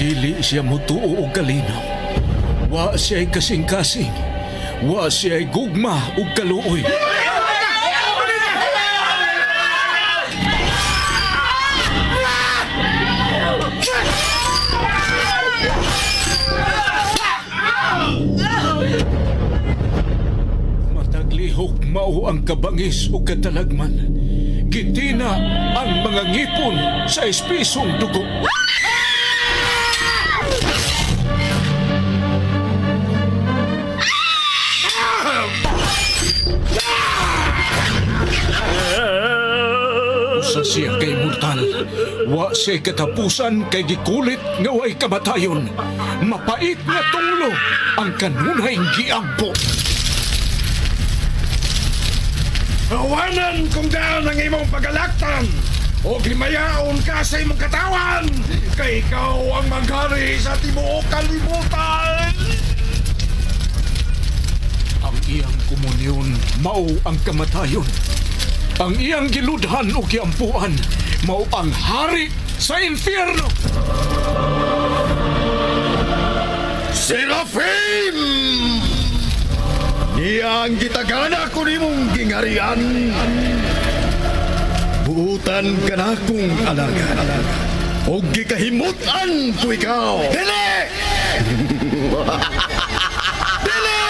Dili siya mutuo og kalinaw. Wa siya'y kasing-kasing. Wa siya'y gugma ug kaluoy. Mataglihok mao ang kabangis ug katalagman. Gitina ang mga ngipon sa espisong dugo. Usa siya kay mortal. Wa siya katapusan kay gikulit nga way kamatayon. Mapait nga tunglo ang kanunay giampo. Awanan kung daan ang imong pagalaktan o gimayaon ka sa imong katawan kay ikaw ang maghari sa tibuok kalibutan. Ang iyang komunyon mao ang kamatayon. Ang iyang giludhan o giampuan mao ang hari sa impyerno. Serafim! Niya ang gitagana ko nimong gingarian. Buutan ka na kong alagad. O gikahimutan ko ikaw. Dili! Dili!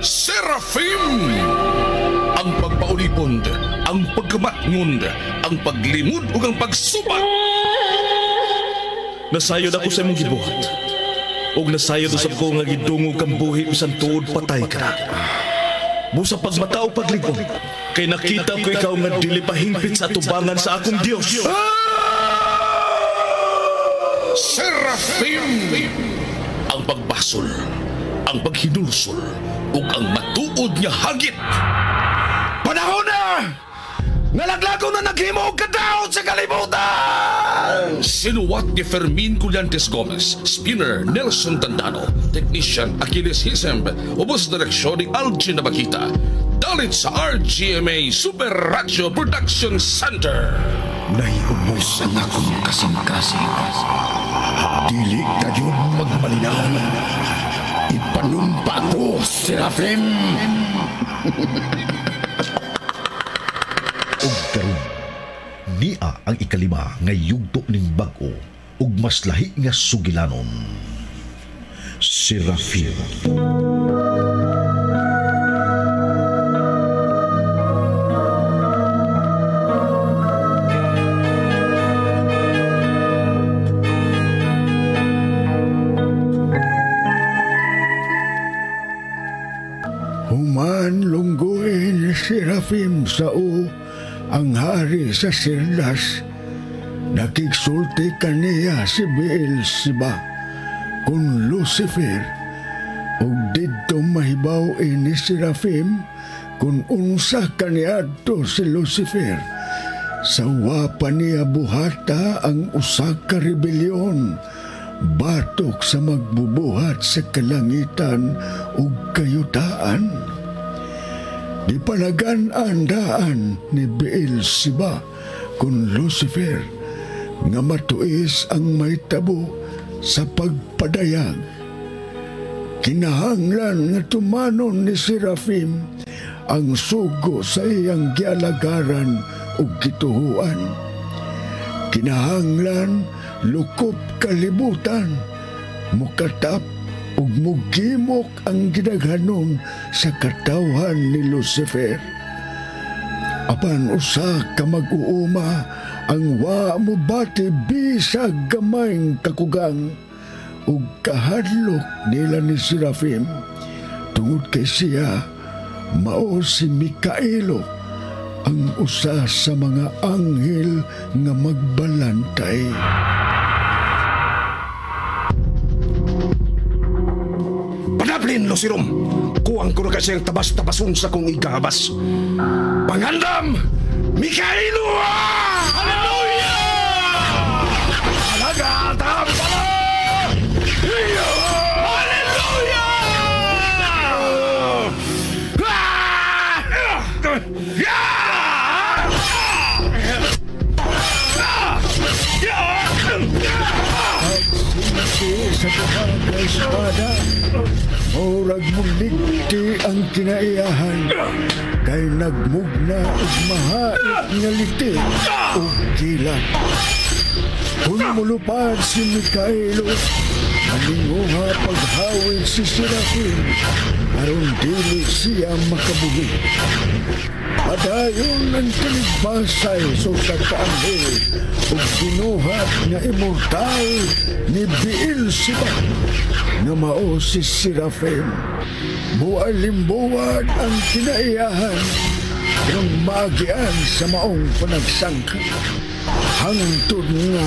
Serafim! Ang pagpaulipon, ang pagkamatngon, ang paglimod ug ang pagsubat. Nasayod ako sa imong gibuhat. Ug nasayod usab ko nga gidungog kang buhi bisan tuod patay ka na. Busa pagmata o pagligong, kay nakita ko ikaw nga dili pahingpit sa atubangan sa akong Dios. Serafim! Ang pagbasol, ang paghinulsol, ug ang matuod nga hagit. Panahon na! Nalaglago na naghimo og kadaot sa kalibutan! Sinuwat ni Fermin Collantes Gomez, Spinner Nelson Tandano, Technician Achilles Hisemb, ubos direksyon ni Algin Nabakita. Dalit sa RGMA Super Radio Production Center. Nahiubos ang akong kasing-kasing. Dili kayo magmalinaw. Ipanumpa ko, Serafim! Ug karon, niya ang ikalima nga yugto ning bag-o ug mas lahi nga sugilanon. Serafim. Human lungguin ni Serafim sa u ang hari sa Sirdas. Nakigsulti kaniya si Beelzebub kun Lucifer. Ug didto mahibaw ni Serafim kun unsa kaniadto si Lucifer. Sa wa pa niya buhata ang usa ka rebelyon batok sa magbubuhat sa kalangitan ug kayutaan. Gipanagan-an daan ni Beelzebub kun Lucifer nga matuis ang mahitabo sa pagpadayag. Kinahanglan nga tumanon ni Serafim ang sugo sa iyang gialagaran ug gituhuan. Kinahanglan lukop kalibutan, mukatap ug mugimok ang gidaghanon sa katawhan ni Lucifer. Apan usa ka mag-uuma ang wa mobati bisag gamayng kakugang ug kahadlok nila ni Serafim tungod kay siya mao si Mikaelo, ang usa sa mga anghel nga magbalantay. Padaplin, Lucirum! Kuwang ko na kasi ang tabas-tabason sa kong igabas. Pangandam! Mikaelo! Hallelujah! Alaga, tampala! Hallelujah! liti sa duha ka espada. Murag muligti ang kinaiyahan kay nagmugna og mahait nga liti ug kilat. Kung mulupad si Mikaelo, nalinguha paghawid si Serafin aron dili siya makabuhi. Padayon ang tinigbasay sa usa ka anghel ug binuhat nga immortal ni Beelzebub nga mao si Serafin. Mualimbuwag ang kinaiyahan ng maagian sa maong panagsangka. Hangtod nga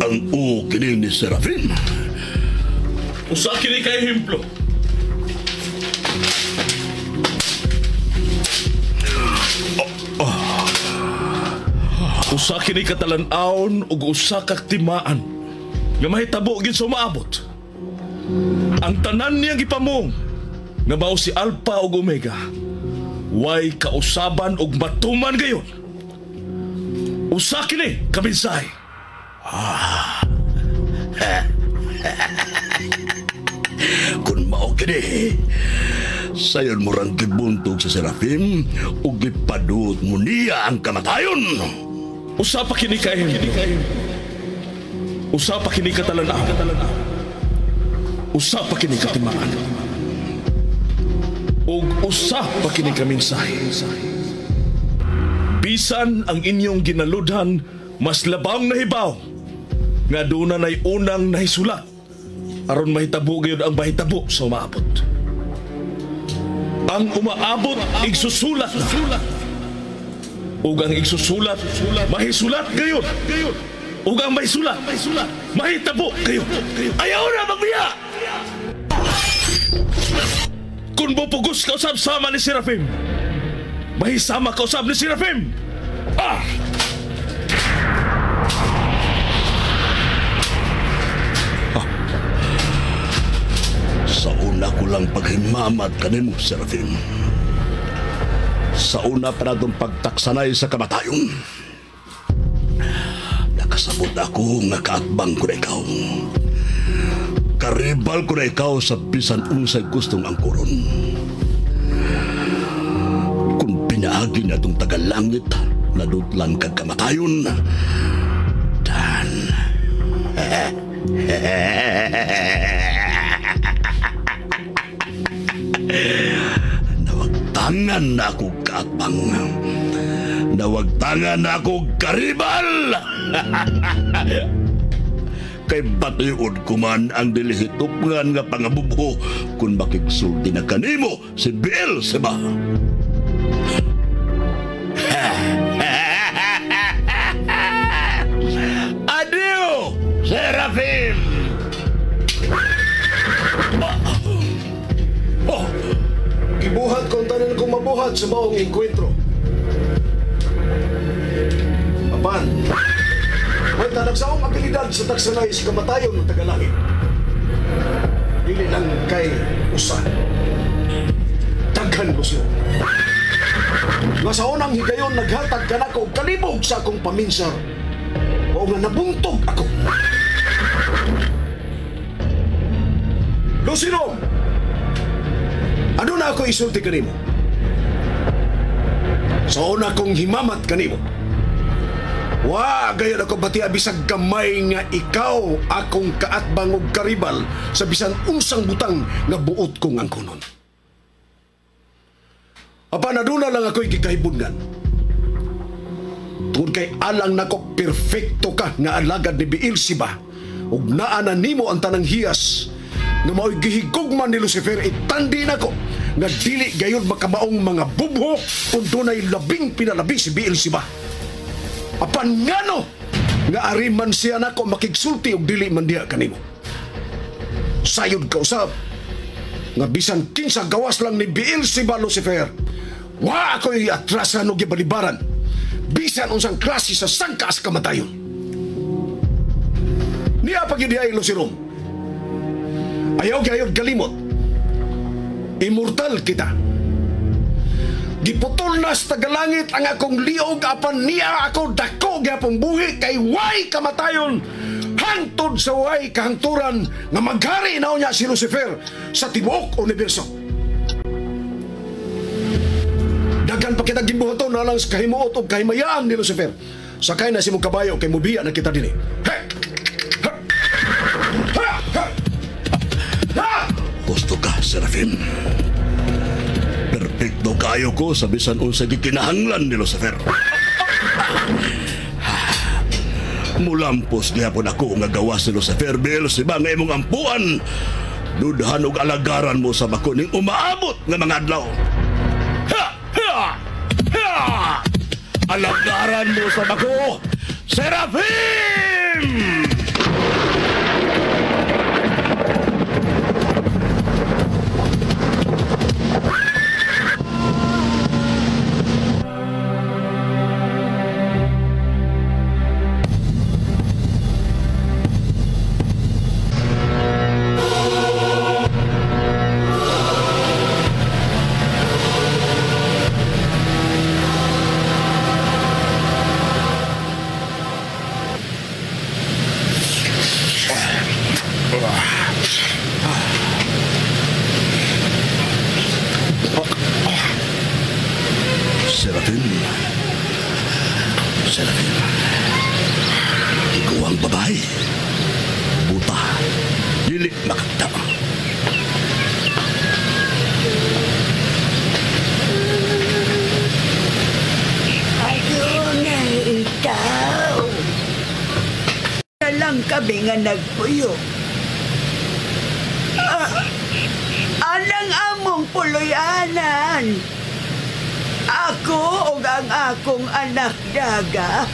Ang u kini ni Serafin. Usa kini ka ehemplo. Usa kini ka talan-awon ug usa ka timaan nga mahitabo gyud sa umaabot. Ang tanan niyang gipamong nga mao si Alpha ug Omega, way kausaban ug matuman gayon. Usa kini ka mensahe. Kung mao kini, sayon mo rang gibuntog sa Serafim ug gipaduot mo niya ang kamatayon. Usa pa kini ka ehemplo. Usa pa kini ka talan-aw. Usa pa kini ka timaan. Ug usa pa kini ka mensahe. Bisan ang inyong ginaludhan mas labang nahibaw nga doon na unang nahisulat aron mahitabo gayud ang mahitabo sa umaabot. Ang umaabot igsusulat na. Ug ang igsusulat mahisulat gayud. Ug ang mahisulat mahitabo gayud. Ayaw na magbiya. Kung mupugos ka usab sama ni Serafim, mahisama ka usab ni Serafim. Ah! Sa una ko lang paghimamat kanimo, Serafim. Sa una pa natong pagtaksanay sa kamatayon, nakasabot ako nga kaatbang ko na ikaw. Karibal ko na ikaw sa bisan unsay gustong angkuron. Kung pinaagi na itong tagalangit, nadutlan kag kamatayon, dan. Nawagtangan na ako kaatbang. Nawagtangan na ako karibal. Kay batiod ko man ang dilihitupngan nga pangabubo kung makigsulti na kanimo si Beelzebub. Adieu, Serafim! Oh, gibuhat kung tanan kong mabuhat sa maong enkwentro. Apan, may tanagsaong abilidad sa tagsanay sa kamatayon ng tagalangit. Dili lang kay usa. Daghan, Lucio. Nga sa unang higayon naghatag ka nako og kalibog sa akong paminsar. O nga nabuntog ako. Lucinom! Ano na ako isulti kanimo? Sa una kong himamat kanimo. Wa gayon ako bati bisag gamay nga ikaw akong kaatbang og karibal sa bisan unsang butang nga buot kong angkonon. Apan aduna lang ako'y gikahibungan. Tungod kay alang nako perfecto ka nga alagad ni Beelzebub ug naa na nimo ang tanang hiyas nga mao'y gihigugma ni Lucifer, itandi nako nga dili gayud makabaong mga bubho kung dunay labing pinalabi si Beelzebub. Apan ngano nga ari man siya nako makigsulti og dili man diha kanimo. Sayod ka usab nga bisan kinsa gawas lang ni Beelzebub Lucifer, wa ako'y atrasan og gibalibaran bisan unsang klase sa sangka sa kamatayon. Niya pag ay Lucifer. Ayaw gayod galimot. Immortal kita. Giputol na sa tagalangit ang akong liog apan niya ako dako gyapong buhi kay way kamatayon hangtod sa way kahangturan nga maghari na niya si Lucifer sa tibuok universo. Daghan pa kita gimbuhaton na lang sa kahimuot o kahimayaan ni Lucifer. Sakay na si mong kabayo kay mubiya na kita dinhi. He! Ha! Ha! Ha! Ha! Gusto ka, Serafim. Perfecto kayo ko sa bisan unsa gikinahanglan ni Lucifer. Mulampos gihapon ako nga gawas ni Lucifer Beelzebub nga imong ampuan. Dudhan og alagaran mo sa bako ning umaabot nga mga adlaw. Ha! Ha! Ha! Alagaran mo sa bako, Serafim! Serafim. Serafim. Ikaw ang babae. Buta. Dili makakita. Adunay ikaw. Na lang kami nga nagpuyo. Anang among puloy-anan. Ako og ang akong anak daga,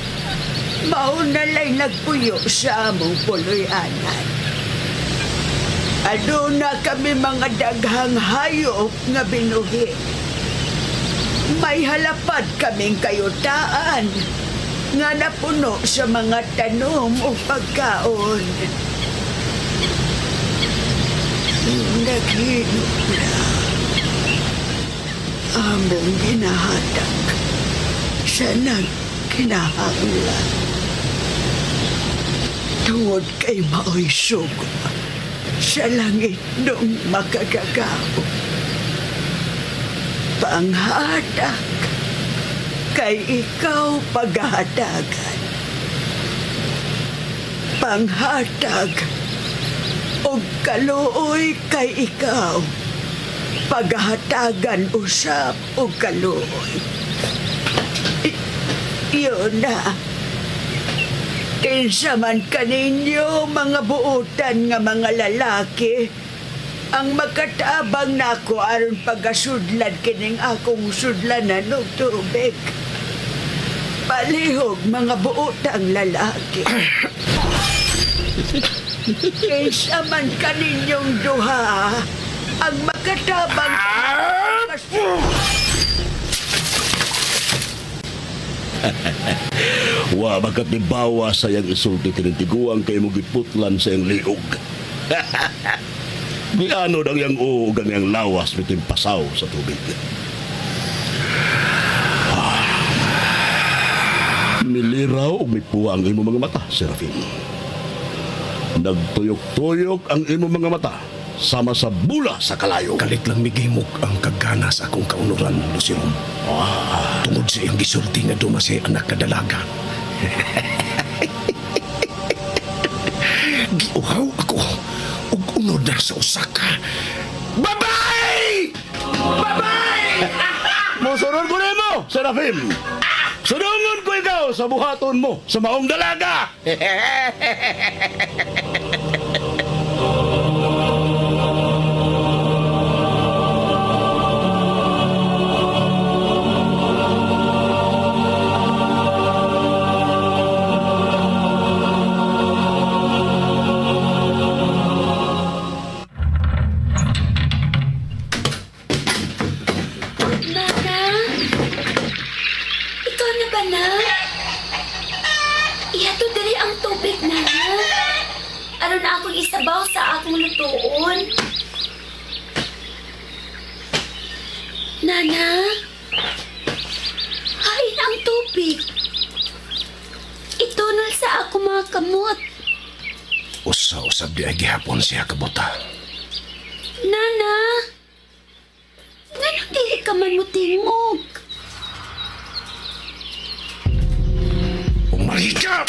mao na lay nagpuyo sa among puloy-anan. Aduna kami mga daghang hayop nga binuhi. May halapad kaming kayutaan nga napuno sa mga tanom o pagkaon. Naghinop na among ginahatag sa nagkinahanglan. Tungod kay maoy sugo sa langit nung makagagao. Panghatag kay ikaw paghahatagan. Panghatag og kaluoy kay ikaw paghahatagan usap og kaluoy. Yun na. Kinsa man kaninyo mga buotan nga mga lalaki ang makatabang nako aron pagasudlan kining akong sudlanan og tubig. Palihog mga buotang lalaki. Kinsa man kaninyong duha ang makatabang. Wa makatibawa sa iyang isulti tinitiguang kay mo giputlan sa iyang liog. Gianod ang iyang uog ang iyang lawas miting pasaw sa tubig. Miliraw og mipuwa ang imong mga mata, Serafim. Nagtuyok-tuyok ang imong mga mata sama sa bula sa kalayo. Kalit lang migimok ang kagana sa akong kaunuran, Luciron. Tungod sa iyang gisulti nga duma sa anak na dalaga. Giuhaw ako ug unod na sa usaka. Babae! Babae! Mosunod ko nimo, Serafim. Sunungon ko ikaw sa buhaton mo sa maong dalaga. akong lutuon. Nana? Hain ang tubig. Itunol sa ako mga kamot. Usa-usab di ay gihapon siya kabuta. Nana? Nganong dili ka man mo tingog? Umarika!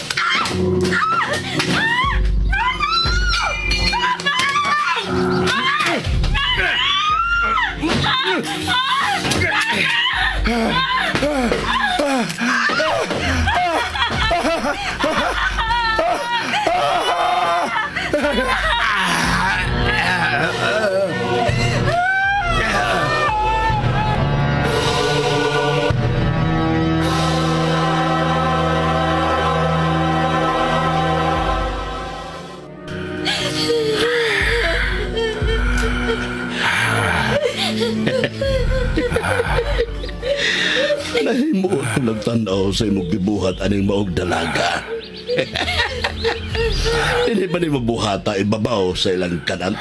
Nahimuot ko nagtanaw sa imong gibuhat aning maog dalaga. Hindi ba ni mabuhata ibabaw sa ilang kanan?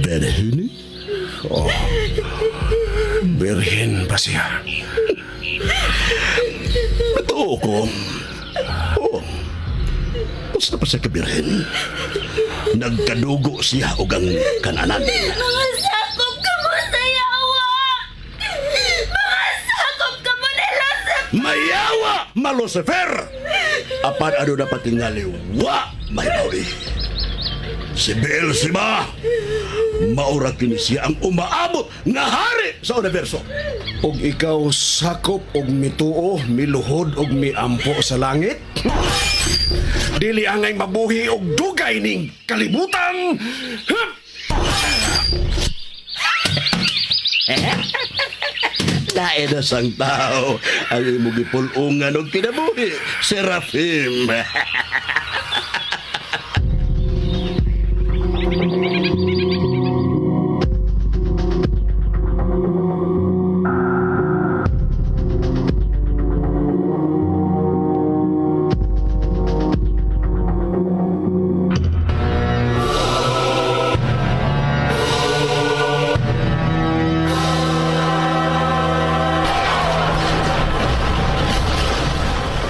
Berhini? Oh. Birhen ba siya? Totoo ko. Oo. Basta pa siya kabirhen. Nagkadugo siya og ang kananan. Mga sakop ka mo sa yawa! Mga sakop ka mo ni Lucifer! Mayawa, Malucifer! Apan ano dapat tingali, wa mahibawi. Si Beelzebub, maura kini siya ang umaabot nga hari sa universo. Og ikaw sakop og mituo, miluhod og miampo sa langit? Dili angay mabuhi og dugay ning kalibutan. Hup! Lain na sang tao ang imong gipul-ungan og kinabuhi, Serafim.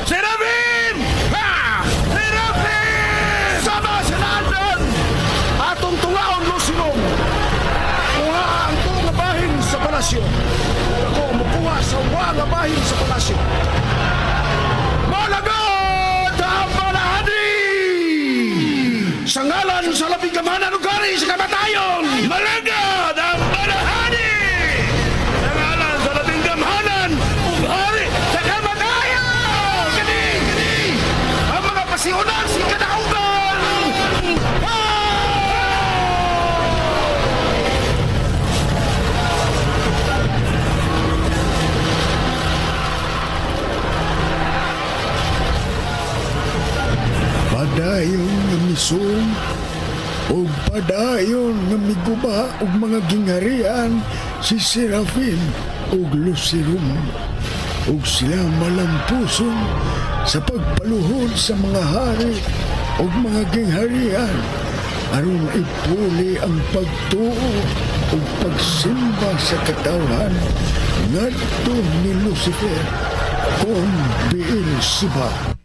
Serafim! Ha! Serafim! Sama sa nandon! Atong tungaon Lucinon! Kuha ang tuo nga bahin sa palasyo. Ako mukuha sa wa nga bahin sa palasyo. Malagod ang balahani! Sa ngalan sa labing gamhanan ug hari sa kamatayon! Malagod ang balahani! Sa ngalan sa labing gamhanan ug hari sa kamatayon! Kini! Kini! Ang mga pasiunan sa kadaugan! Padayon nga misong ug padayon nga miguba og mga gingharian si Serafim ug Lucirum ug sila malampuson sa pagpaluhod sa mga hari ug mga gingharian aron ipuli ang pagtuo ug pagsimba sa katawhan ngadto ni Lucifer kon Beelzebub.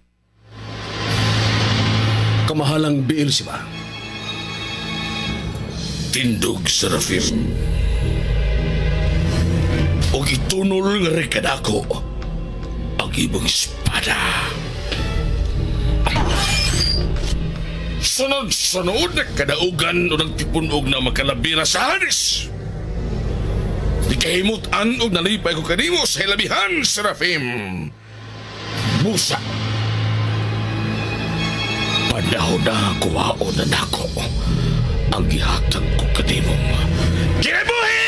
Kamahalang Beelzebub. Tindog, Serafim. Og itunol nga rekadako ang imong espada. Sunod-sunod na kadaugan o nagtipunog na makalabira sa Hades. Dikahimutan og nalipay ko kanimo sa hilabihan, Serafim. Busa. Panahon na kuwaon na nako ang gihatag ko kanimong kinabuhi!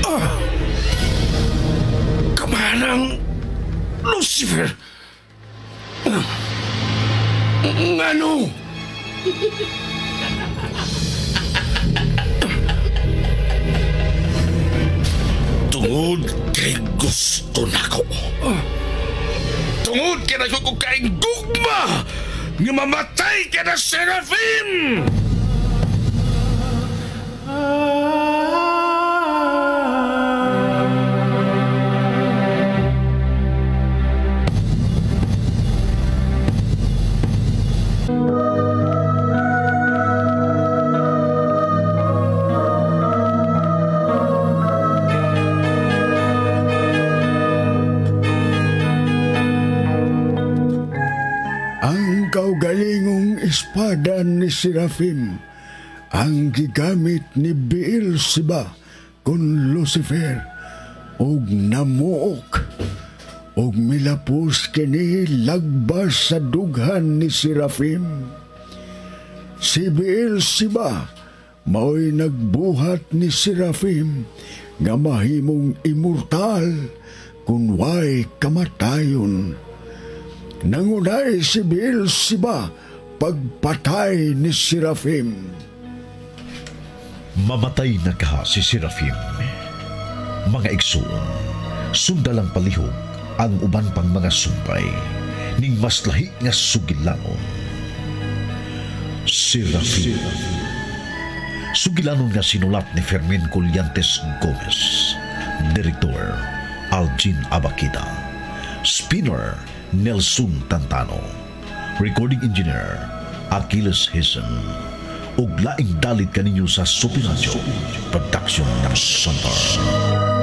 Ah! Kamanang Lucifer! Ngano? Tungod kay gusto nako. Tungod kay nako ko kaing gugma nga mamatay ka na, Serafim! Ang kaugalingong espada ni Serafim ang gigamit ni Beelzebub kun Lucifer og namuok og milapos kini lagbas sa dughan ni Serafim. Si Beelzebub mao'y nagbuhat ni Serafim nga mahimong immortal kun way kamatayon. Nangunay si Beelzebub pagpatay ni Serafim. Mamatay na kaha si Serafim. Mga igsuon, sundalang palihog ang uban pang mga sumpay ning mas lahi nga sugilanon. Serafim. Sugilanon nga sinulat ni Fermin Collantes Gomez. Direktor Algin Abakida. Spinner Nelson Tantano. Recording Engineer Achilles Hison. Ug laing dalit kaninyo sa Super Radio Production Center.